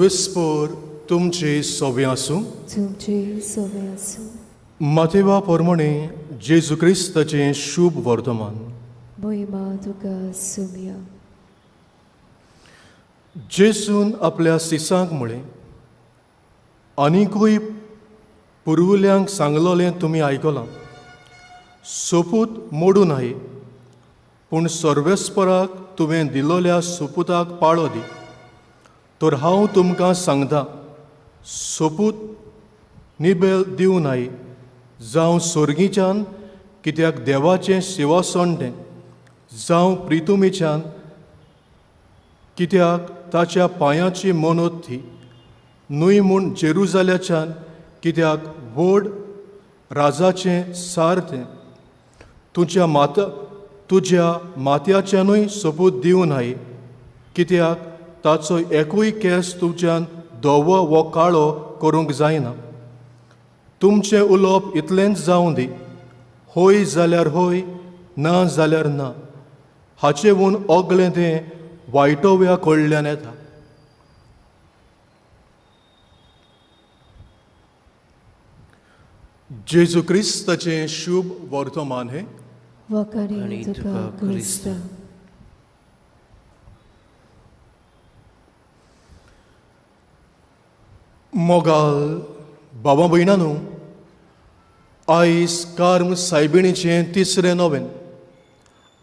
सर्वेस्पर तुमचे सोबे आसूं। तुमचे सोबे आसूं। मातेवा परमणे जेजू क्रिस्ताचें शुभ वर्तमान। महिमा तुका सुमया। जेजून आपल्या सिसांक म्हळें, आनिकूय पुर्वुल्यांक सांगलोलें तुमी आयकलां, सोपूत मोडूं नाय, पूण सर्वेस्पराक तुवें दिलोल्या सोपुताक पाळो दी। तर हांव तुमकां सांगता, सोपूत निबेल दिवं नाय, जावं सोर्गीच्यान कित्याक देवाचें शिवासण तें, जावं प्रितुमीच्यान कित्याक ताच्या पांयाची मनोत ती, न्हय म्हूण जेरुजाल्याच्यान कित्याक व्हड राजाचें सार तें। तुज्या मात्याच्यानूय सोपूत दिवं नाय, कित्याक ताचो एकूय केंस तुज्यान धवो वो काळो करूंक जायना। तुमचें उलोवप इतलेंच जावं दी, हय जाल्यार हय, ना जाल्यार ना। हाचे वून ओगलें तें वायटोव्या कडल्यान येता। जेजू क्रिस्ताचें शुभ वर्तमान हें। वखाणी तुका क्रिस्ता। मोगाल बाबा भयणांनो, आयज कार्म सायबिणीचें तिसरें नोवेन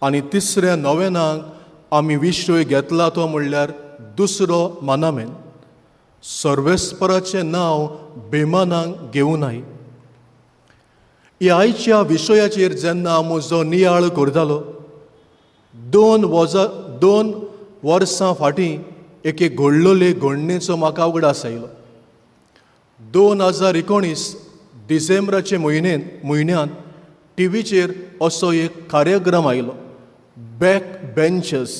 आनी तिसऱ्या नोवेनाक आमी विशय घेतला तो म्हणल्यार दुसरो मानामेन, सर्वेस्पराचें नांव बेमानाक घेवं नाय। ह्या आयच्या विशयाचेर जेन्ना म्हजो नियाळ करतालो, दोन वर्सां फाटीं एके घडलोले घडणेचो म्हाका उगडास आयलो। 2019 डिसेंबराचे म्हयन्यांत टिवीचेर असो एक कार्यक्रम आयलो, बॅक बेंचर्स,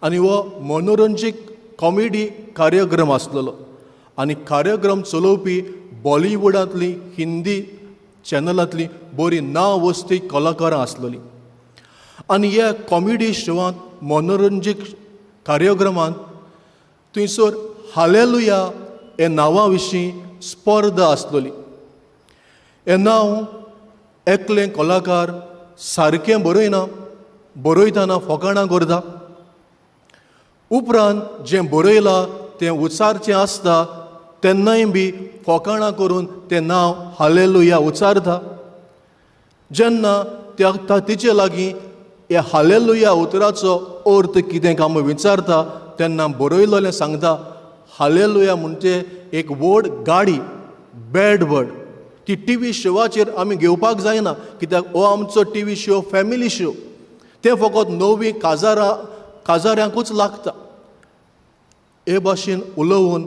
आनी हो मनोरंजीक कॉमेडी कार्यक्रम आसलेलो आनी कार्यक्रम चलोवपी बॉलिवूडांतली हिंदी चॅनलांतली बरी नांव वस्ती कलाकारां आसलेलीं। आनी ह्या कॉमेडी शोवांत मनोरंजीक कार्यक्रमांत थंयसर हालेलुया हे नांवा विशीं स्पर्धा आसलेली। हें नांव एकलें कलाकार सारकें बरयना, बरयतना फकाणां करता, उपरांत जें बरयलां तें उच्चारचें आसता तेन्नाय बी फकाणां करून तें नांव हालेलुया उच्चारता। जेन्ना त्या तिचे लागीं ह्या हालेलुया उतराचो अर्थ कितें काय म्हूण विचारता तेन्ना बरयलोलें सांगता, हालेलुया म्हणजे एक व्हड गाडी, बॅड वर्ड, ती टिवी शोवाचेर आमी घेवपाक जायना, कित्याक हो आमचो टिवी शो फॅमिली शो, तें फकत नवी काजाऱ्यांकूच लागता। हे भाशेन उलोवन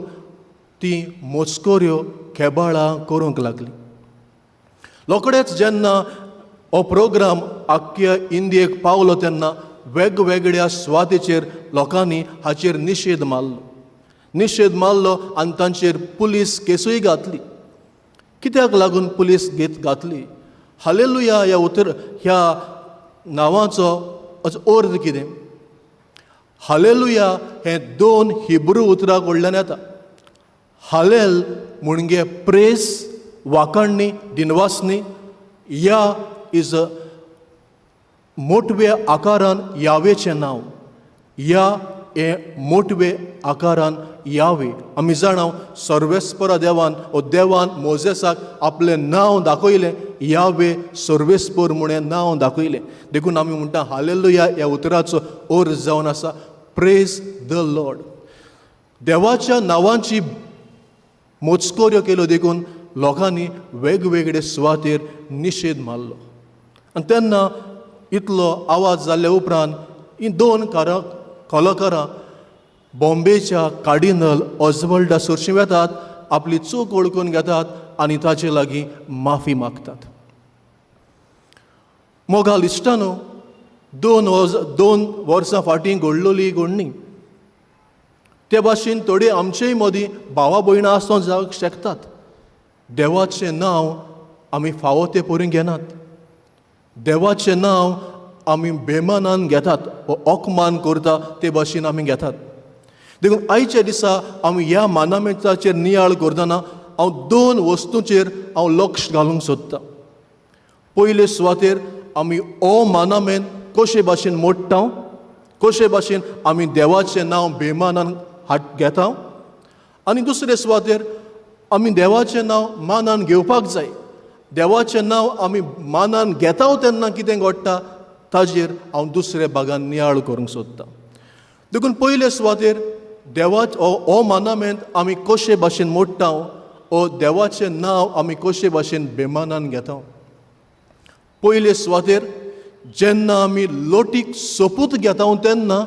ती मोजकोऱ्यो खेबाळां करूंक लागली। रोखडेच जेन्ना हो प्रोग्राम आख्ख्या इंडियेक पावलो तेन्ना वेगवेगळ्या सुवातेचेर लोकांनी हाचेर निशेध मारलो आनी तांचेर पुलीस केसूय घातली। कित्याक लागून पुलीस घातली? हालेलुया ह्या उतर ह्या नांवाचो अर्थ कितें? हालेलुया हें दोन हिब्रू उतरां कडल्यान येता। हालेल म्हणजे प्रेस, वाखाणणी, दिनवासनी। या is a मोटवे आकारान यावेचें नांव। या हें मोटवे आकारान यावे। आमी जाणाव सर्वेस्परा देवान ओ देवान मोजेसाक आपलें नांव दाखयलें, यावे सर्वेस्पर म्हूण हें नांव दाखयलें। देखून आमी म्हणटा हालेलुया ह्या उतराचो अर्थ जावन आसा प्रेज the Lord. देवाच्या नांवांची मोजकोऱ्यो केल्यो देखून लोकांनी वेगवेगळे सुवातेर निशेध मारलो आनी तेन्ना इतलो आवाज जाल्ल्या उपरांत ही दोन कलाकारां बॉम्बेच्या कार्डिनल ऑजवल्डा सरशीं वेतात, आपली चूक वळखून घेतात आनी ताचे लागीं माफी मागतात। मोगाल इश्टानो, दोन वर्सां फाटीं घडलोली घडणी ते भाशेन थोडे आमचेय मदीं भावा भयणां आसूं जावंक शकतात। देवाचें नांव आमी फावो ते परी घेनात, देवाचें नांव आमी बेमानान घेतात, अपमान करता ते भाशेन आमी घेतात। देखून आयच्या दिसा आमी ह्या मानामेंताचेर नियाळ करतना हांव दोन वस्तूंचेर हांव लक्ष घालूंक सोदतां. पयले सुवातेर आमी ओ मानामेंत कशे भाशेन मोडटा, कशे भाशेन आमी देवाचें नांव बेमानान हाट घेता, आनी दुसरे सुवातेर आमी देवाचें नांव मानान घेवपाक जाय. देवाचें नांव आमी मानान घेता तेन्ना कितें घडटा ताजेर हांव दुसऱ्या भागान नियाळ करूंक सोदतां. देखून पयले सुवातेर देवाच ओ मानामेंत आमी कशे भाशेन मोडटा ओ देवाचें नांव आमी कशे भाशेन बेमानान घेता. पयले सुवातेर जेन्ना आमी लोटीक सोपूत घेता तेन्ना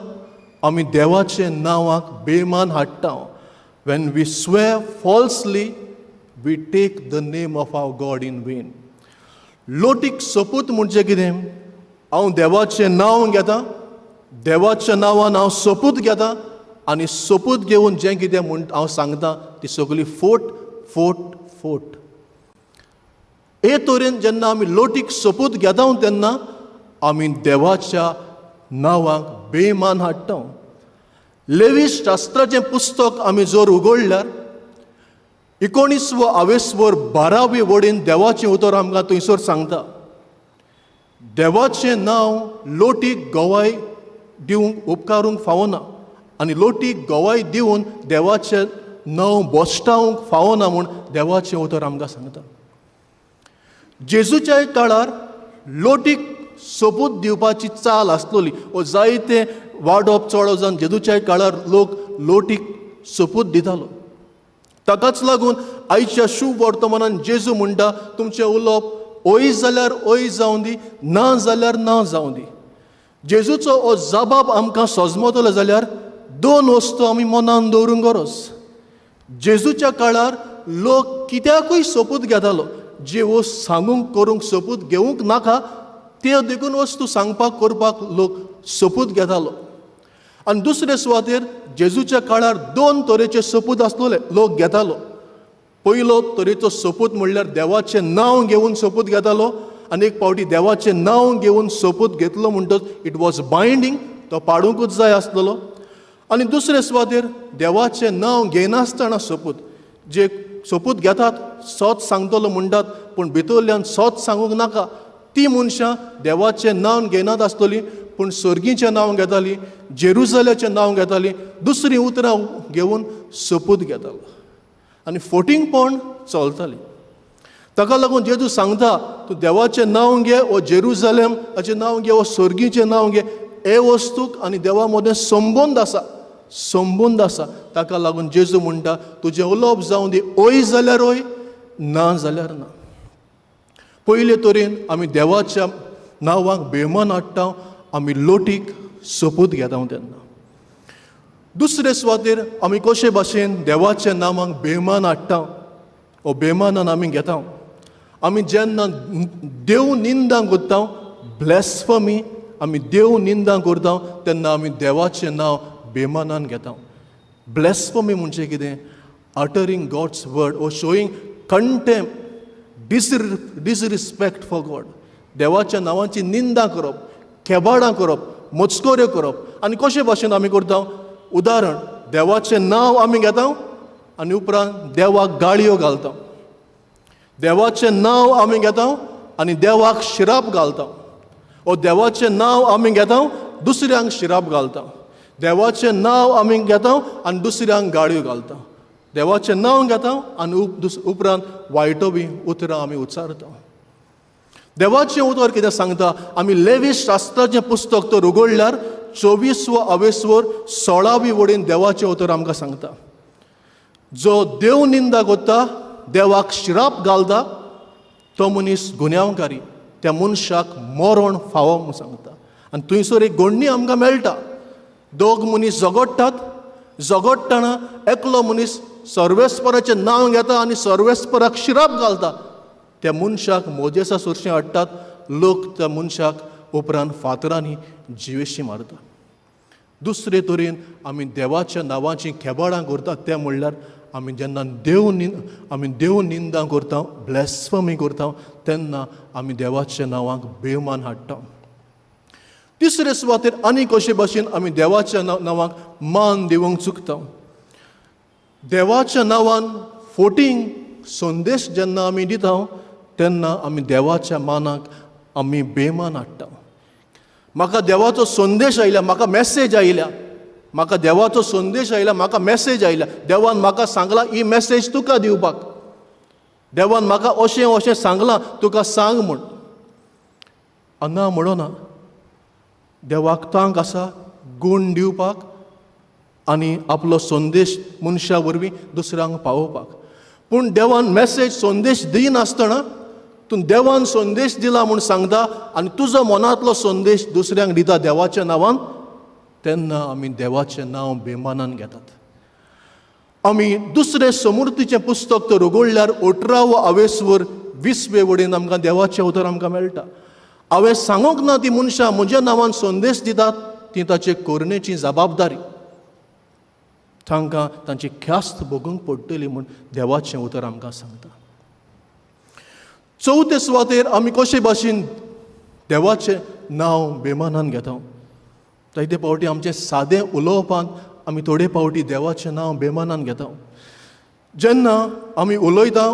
आमी देवाचे नांवाक बेमान हाडटा. When we swear falsely, we take the name of our God in vain. लोटीक सोपूत म्हणजे कितें? हांव देवाचें नांव घेता, देवाच्या नांवान हांव सोपूत घेता आनी सोपूत घेवन जें कितें म्हूण हांव सांगता ती सगळी फोट फोट फोट. हे तरेन जेन्ना आमी लोटीक सोपूत घेता तेन्ना आमी देवाच्या नांवाक बेमान हाडटा. लेवी शास्त्राचें पुस्तक आमी जर उगडल्यार 19वो आवेसवर 12वी वडीन देवाचें उतर आमकां थंयसर सांगता, देवाचें नांव लोटीक गवाय दिवंक उपकारूंक फावना आनी लोटीक गवाय दिवन देवाचें नांव बोस्टावंक फावना म्हूण देवाचें उतर आमकां सांगता. जेजूच्या काळार लोटीक सोपूत दिवपाची चाल आसतली ओ जायते वाडप चड जावन जेजूच्या काळार लोक लोटीक सोपूत दितालो. ताकाच लागून आयच्या शुभ वर्तमानान जेजू म्हणटा, तुमचें उलोवप ओय जाल्यार ओय जावं दी, ना जाल्यार ना जावं दी. जेजूचो हो जबाब आमकां सजमतलो जाल्यार दोन वस्तू आमी मनान दवरूंक गरज. जेजूच्या काळार लोक कित्याकूय सोपूत घेतालो, जे वस्त सांगूंक करूंक सोपूत घेवंक नाका त्यो देखून वस्तू सांगपाक करपाक लोक सोपूत घेतालो. आनी दुसरे सुवातेर जेजूच्या काळार दोन तरेचे सोपूत आसतले लोक घेतालो. पयलो तरेचो सोपूत म्हणल्यार देवाचें नांव घेवन सोपूत घेतालो आनी एक फावटी देवाचें नांव घेवन सोपूत घेतलो म्हणटच it was binding, तो पाडुंकूच जाय आसतलो. आनी दुसरे सुवातेर देवाचें नांव घेयनासतना सोपूत, जे सोपूत घेतात सत सांगतलो म्हणटात पूण भितरल्यान सत सांगूंक नाका, ती मनशां देवाचें नांव घेयनात आसतलीं पूण सर्गीचें नांव घेतालीं, जेरुजल्याचें नांव घेतालीं, दुसरीं उतरां घेवन सोपूत घेतालो आनी फोटिंगपण चलतालीं. ताका लागून जेजू सांगता, तूं देवाचें नांव घे ओ जेरुजलेम हाचें नांव घे ओ सर्गीचें नांव घे, हे वस्तूक आनी देवा मदें संबंद आसा, संबंद आसा. ताका लागून जेजू म्हणटा, तुजें उलोवप जावं दी ओय जाल्यार ओय, ना जाल्यार ना. पयले तरेन आमी देवाच्या नांवाक बेमान हाडटा, आमी लोटीक सोपूत घेता तेन्ना. दुसरे सुवातेर आमी कशे भाशेन देवाच्या नांवाक बेमान हाडटा ओ बेमानान आमी घेता. आमी जेन्ना देव निंदा करता, ब्लॅस्फमी, आमी देव निंदा करता तेन्ना आमी देवाचें नांव बेमानान घेता. ब्लॅस्फमी म्हणजे कितें? Uttering God's word or showing contempt, disrespect for God. देवाच्या नांवाची निंदा करप, खेबाडां करप, मचकोऱ्यो करप. आनी कशे भाशेन आमी करता? उदाहरण, देवाचें नांव आमी घेता आनी उपरांत देवाक गाळयो घालता. देवाचें नांव आमी घेता आनी देवाक शिराप घालता. ओ देवाचें नांव आमी घेता दुसऱ्यांक शिराप घालता. देवाचें नांव आमी घेता आनी दुसऱ्यांक गाळयो घालता. देवाचें नांव घेता आनी उपरांत वायटो बी उतरां आमी उच्चारता. देवाचें उतर कितें सांगता? आमी लेवी शास्त्राचें पुस्तक तर उगडल्यार 24वो आवेसवर 16वी वडीन देवाचें उतर आमकां सांगता, जो देव निंदा करता, देवाक शिराप घालता, तो मनीस गुन्यांवकारी, त्या मनशाक मरण फावो म्हूण सांगता. आनी थंयसर एक गोडणी आमकां मेळटा. दोग मनीस झगडटात, झगडटना एकलो मनीस सर्वेस्पराचें नांव घेता आनी सर्वेस्पराक शिराप घालता. त्या मनशाक मोजेसा सुरशें हाडटात, लोक त्या मनशाक उपरांत फातरांनी जिवेशी मारता. दुसरे तरेन आमी देवाच्या नांवाची खेबाडां करतात तें म्हणल्यार आमी जेन्ना आमी देव निंदा करता, ब्लॅस्फमी करता तेन्ना आमी देवाच्या नांवाक बेमान हाडटा. तिसरे सुवातेर आनी कशे भाशेन आमी देवाच्या नांवाक मान दिवंक चुकता. देवाच्या नांवान फोटींग संदेश जेन्ना आमी दिता तेन्ना आमी देवाच्या मानाक आमी बेमान हाडटा. म्हाका देवाचो संदेश आयल्या, म्हाका मॅसेज आयल्या, म्हाका देवाचो संदेश आयला, म्हाका मॅसेज आयल्या, देवान म्हाका सांगलां ही मॅसेज तुका दिवपाक, देवान म्हाका अशें अशें सांगलां तुका सांग म्हूण. ना म्हणना, देवाक तांक आसा गूण दिवपाक आनी आपलो संदेश मनशा वरवीं दुसऱ्यांक पावोवपाक. पूण देवान मॅसेज संदेश दिनासतना तूं देवान संदेश दिला म्हूण सांगता आनी तुजो मनांतलो संदेश दुसऱ्यांक दिता देवाच्या नांवान, तेन्ना आमी देवाचें नांव बेमानान घेतात. आमी दुसरें समूर्तीचें पुस्तक तर उगडल्यार 18वो आवेसवर 20वे वडेन आमकां देवाचें उतर आमकां मेळटा. हांवें सांगूंक ना ती मनशां म्हज्या नांवान संदेश दितात ती ताचे करणेची जबाबदारी, तांकां तांची ख्यास्त भोगूंक पडटली म्हूण देवाचें उतर आमकां सांगता. चवथे सुवातेर आमी कशे भाशेन देवाचें नांव बेमानान घेता. जायते फावटी आमचें सादें उलोवपांत आमी थोडे फावटी देवाचें नांव बेमानान घेता. जेन्ना आमी उलयता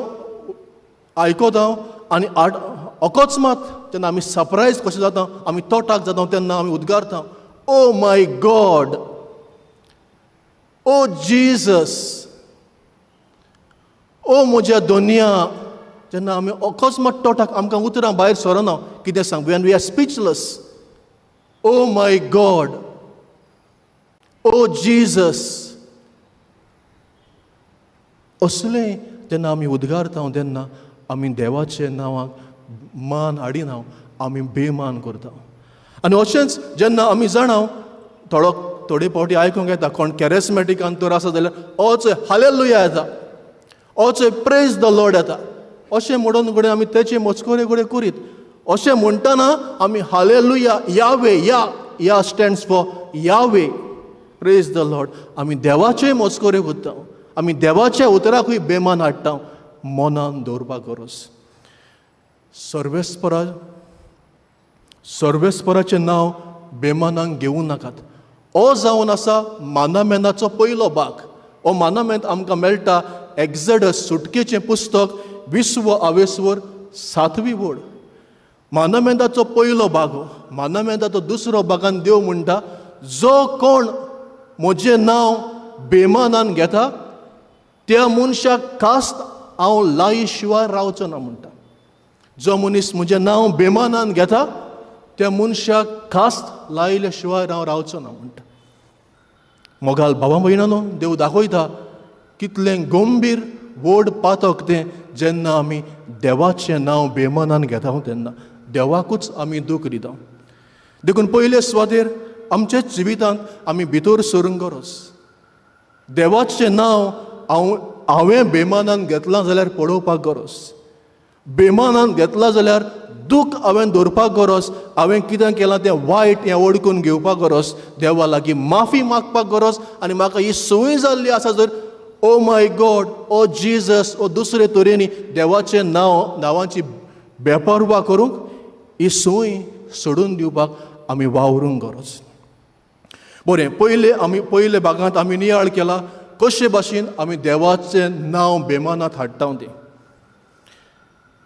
आयकता आनी अकस्मात जेन्ना आमी सरप्रायज कशें जाता, आमी तोटाक जाता, तेन्ना आमी उद्गारता, ओ my God, O Jesus, ओ म्हज्या दोनिया. जेन्ना आमी अकस्मात तोटाक आमकां उतरां भायर सरना, कितें सांग, when we are speechless, oh my God, oh Jesus, असलें जेन्ना आमी उद्गारता तेन्ना आमी देवाच्या नांवाक मान हाडिना, आमी बेमान करता. आनी अशेंच जेन्ना आमी जाणा थोडो थोडे फावटी आयकूंक येता कोण कॅरेस्मॅटिकान तर आसा जाल्यार ओच हालेलुया येता, ओच प्रेज the Lord येता, अशें म्हणून घडये आमी तेचे मस्करे घडये करीत. अशें म्हणटना आमी hallelujah Yahweh, Yah, Yah stands for Yahweh, praise the Lord, आमी देवाचे मस्करे करता, आमी देवाच्या उतराकूय बेमान हाडटा. मनान दवरपाक गरज. सर्वेस्परा सर्वेस्पराचें नांव बेमानाक घेवं नाकात. हो जावन आसा मानामेनाचो पयलो भाग. हो मानामेन आमकां मेळटा एक्झडस सुटकेचें पुस्तक 20वो आवेसवर 7वी वड. मानामेंदाचो पयलो भाग हो. मानामेंदाचो दुसरो भागान देव म्हणटा, जो कोण म्हजें नांव बेमानान घेता त्या मनशाक खास हांव लायी शिवाय रावचो ना म्हणटा. जो मनीस म्हजें नांव बेमानान घेता त्या मनशाक खास लायले शिवाय हांव रावचो ना म्हणटा. मोगाल भावा भयणानो, देव दाखयता कितलें गंभीर व्हड पातक तें जेन्ना आमी देवाचें नांव बेमानान घेता तेन्ना देवाकूच आमी दूख दिता. देखून पयले सुवातेर आमच्या जिवितांत आमी भितर सरूंक गरज. देवाचें नांव हांव हांवें बेमानान घेतलां जाल्यार पळोवपाक गरज, बेमानान घेतलां जाल्यार दूख हांवें दवरपाक गरज, हांवें कितें केलां तें वायट हें वळखून घेवपाक गरज, देवा लागीं माफी मागपाक गरज. आनी म्हाका ही संवय जाल्ली आसा जर ओ my God, O Jesus, ओ दुसरे तरेनी देवाचें नांव नांवाची बेपर्वा करूंक ही संवय सोडून दिवपाक आमी वावरूंक गरज. बरें, पयले आमी पयले भागांत आमी नियाळ केला कशे भाशेन आमी देवाचें नांव बेमानात हाडटा तें.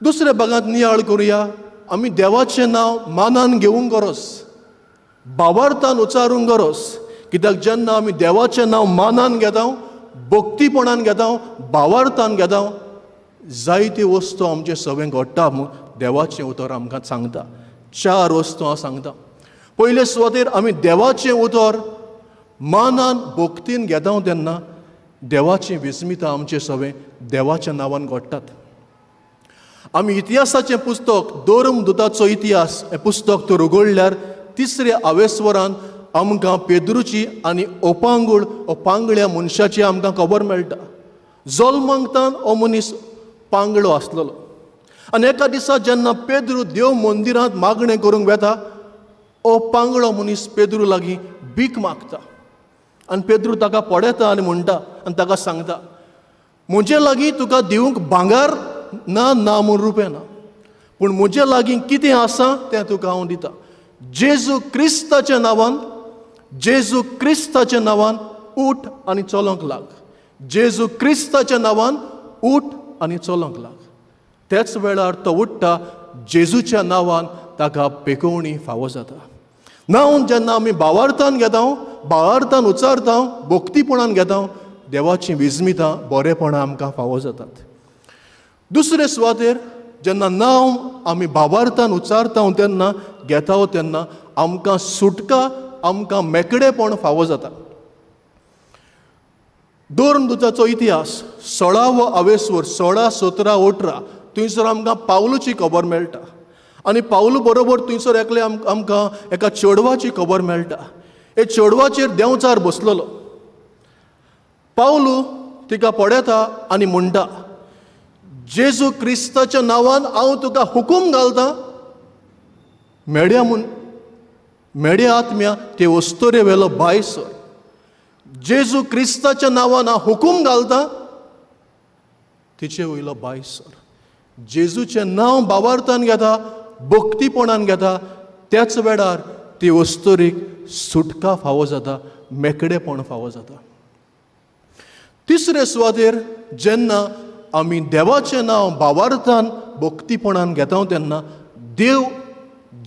दुसऱ्या भागांत नियाळ करुया आमी देवाचें नांव मानान घेवंक गरज, भावार्थान उच्चारूंक गरज. कित्याक जेन्ना आमी देवाचें नांव मानान घेता, भक्तीपणान घेता, भावार्थान घेता, जायती वस्तू आमचे सगळें घडटा म्हूण देवाचें उतर आमकां सांगता. 4 वस्तू हांव सांगता. पयले सुवातेर आमी देवाचें उतर मानान भक्तीन घेता तेन्ना देवाचीं विस्मितां आमचे सगळें देवाच्या नांवान घडटात. आमी इतिहासाचें पुस्तक धर्मदूताचो इतिहास हें पुस्तक तर उगडल्यार तिसऱ्या आवेस्वरान आमकां पेद्रूची आनी ओपांगूळ ओपांगळ्या मनशाची आमकां खबर मेळटा. जल्मांगतान हो मनीस पांगळो आसलेलो आनी एका दिसा जेन्ना पेद्रू देव मंदिरांत मागणें करूंक वेता, हो पांगळो मनीस पेद्रू लागीं भीक मागता आनी पेद्रू ताका पळयता आनी म्हणटा आनी ताका सांगता, म्हजे लागीं तुका दिवंक भांगर ना, ना म्हूण रुपया ना, पूण म्हजे लागीं कितें आसा तें तुका हांव दिता. जेजू क्रिस्ताच्या नांवान, जेजू क्रिस्ताच्या नांवान उठ आनी चलोंक लाग. जेजू क्रिस्ताच्या नांवान उठ आनी चलोंक लाग. त्याच वेळार तो उठ्ठा, जेजूच्या नांवान ताका पेकोवणी फावो जाता. नांव जेन्ना आमी भावार्थान घेता, भावार्थान उच्चारता, भक्तीपणान घेता, देवाचीं विजमितां बरेपणां आमकां फावो जातात. दुसरे सुवातेर जेन्ना नांव आमी भावार्थान उच्चारता तेन्ना घेता तेन्ना आमकां सुटका, आमकां मेकळेपण फावो जाता. दोर्नदुताचो इतिहास 16वो आवेस्वर 16, 17, 18 थंयसर आमकां पावलूची खबर मेळटा आनी पावलू बरोबर थंयसर एकले आमकां एका चेडवाची खबर मेळटा. हे चेडवाचेर देंवचार बसलेलो. पावलू तिका पळयता आनी म्हणटा, जेजू क्रिस्ताच्या नांवान हांव तुका हुकूम घालता, मेड्या म्हूण मेड्या आत्म्या ते वस्तोरे वेलो भायर सर. जेजू क्रिस्ताच्या नांवान हांव हुकूम घालता, तिचे वयलो भायर सर. जेजूचें नांव भावार्थान घेता, भक्तीपणान घेता, त्याच वेळार ती वस्तोरीक सुटका फावो जाता, मेकळेपण फावो जाता. तिसरे सुवातेर जेन्ना आमी देवाचें नांव भावार्थान भक्तीपणान घेता तेन्ना देव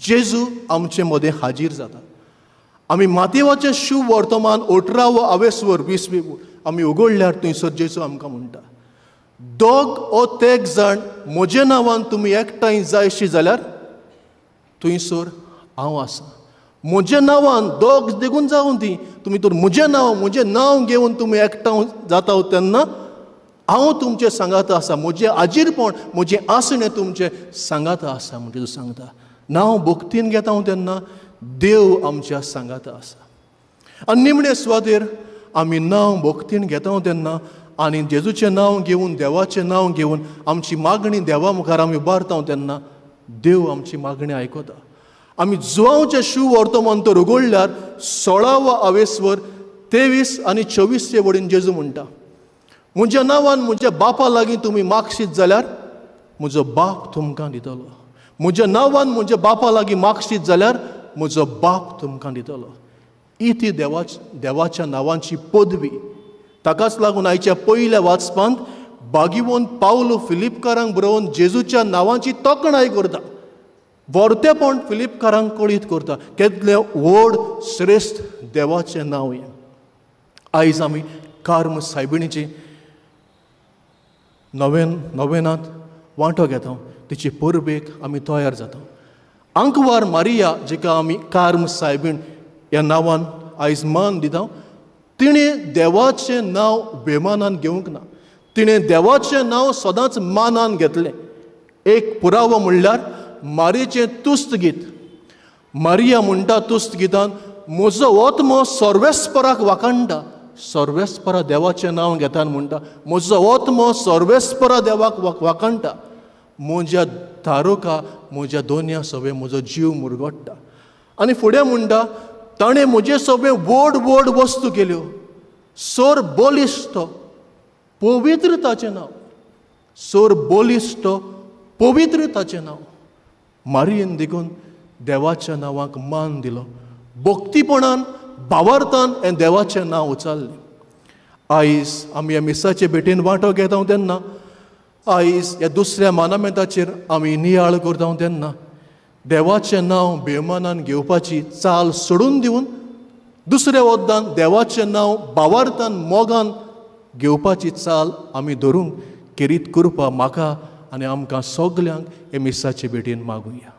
जेजू आमचे मदें हाजीर जाता. आमी मातेवाचें शुभ वर्तमान 18वो आवेस्वर 20 आमी उगडल्यार थंयसर जेजू आमकां म्हणटा, दोग ओ तेग जाण म्हज्या नांवान तुमी एकठांय जायशी जाल्यार थंयसर हांव आसा. म्हज्या नांवान दोग देखून जावन ती तुमी तर म्हजें नांव घेवन तुमी एकठांय जाता तेन्ना हांव तुमचें सांगाता आसा, म्हजें आजीरपण, म्हजें आसणें तुमचें सांगाता आसा. म्हणजे तूं सांगता नांव भक्तीन घेता हांव तेन्ना देव आमच्या सांगाता आसा. आनी निमणे सुवातेर आमी नांव भक्तीन घेता तेन्ना आनी जेजूचें नांव घेवन देवाचें नांव घेवन आमची मागणी देवा मुखार आमी उबारता तेन्ना देव आमची मागणी आयकता. आमी जुवांवचें शुभ वर्तमान तर उगडल्यार 16वो आवेस्वर 23 आनी 24 वडीन जेजू म्हणटा, म्हज्या नांवान म्हज्या बापा लागीं तुमी मागशीत जाल्यार म्हजो बाप तुमकां दितलो. म्हज्या नांवान म्हज्या बापा लागीं मागशीत जाल्यार म्हजो बाप तुमकां दितलो. ही ती देवाच्या नांवांची पदवी. ताकाच लागून आयच्या पयल्या वाचपांत बागिवोन पावलो फिलिपकारांक बरोवन जेजूच्या नांवांची तोखणाय करता, वर्तेपण फिलिपकारांक कळीत करता केतलें व्हड श्रेश्ठ देवाचें नांव हें. आयज आमी कार्म सायबिणीची नवेनांत वांटो घेता, तिचे परबेक आमी तयार जाता. आंकवार मारिया जिका आमी कार्म सायबीण ह्या नांवान आयज मान दिता, तिणें देवाचें नांव बेमानान घेवंक ना, तिणें देवाचें नांव सदांच मानान घेतलें. एक पुरावो म्हणल्यार मारियेचें तुस्त गीत. मारिया म्हणटा तुस्त गितान, म्हजो आत्मो सर्वेस्पराक वाखाणटा. सर्वेस्परा देवाचें नांव घेता म्हणटा, म्हजो आत्मो सर्वेस्परा देवाक वाखाणटा, म्हज्या तारुका म्हज्या दोनया सवे म्हजो जीव मुरगोडटा. आनी फुडें म्हणटा, ताणें म्हजे सवे व्हड व्हड वस्तू केल्यो, सर बलिश्ट पवित्र ताचें नांव, सर बलिश्ट पवित्र ताचें नांव. मारियेन देखून देवाच्या नांवाक मान दिलो, भक्तीपणान भावार्थान हें देवाचें नांव उचारलें. आयज आमी ह्या मिसाचे भेटेन वांटो घेता तेन्ना, आयज ह्या दुसऱ्या मानामेंताचेर आमी नियाळ करता तेन्ना देवाचें नांव बेमानान घेवपाची चाल सोडून दिवन दुसऱ्या वद्दान देवाचें नांव भावार्थान मोगान घेवपाची चाल आमी धरूंक केरीत करपा म्हाका आनी आमकां सगल्यांक हे मिसाचे भेटेन मागुया.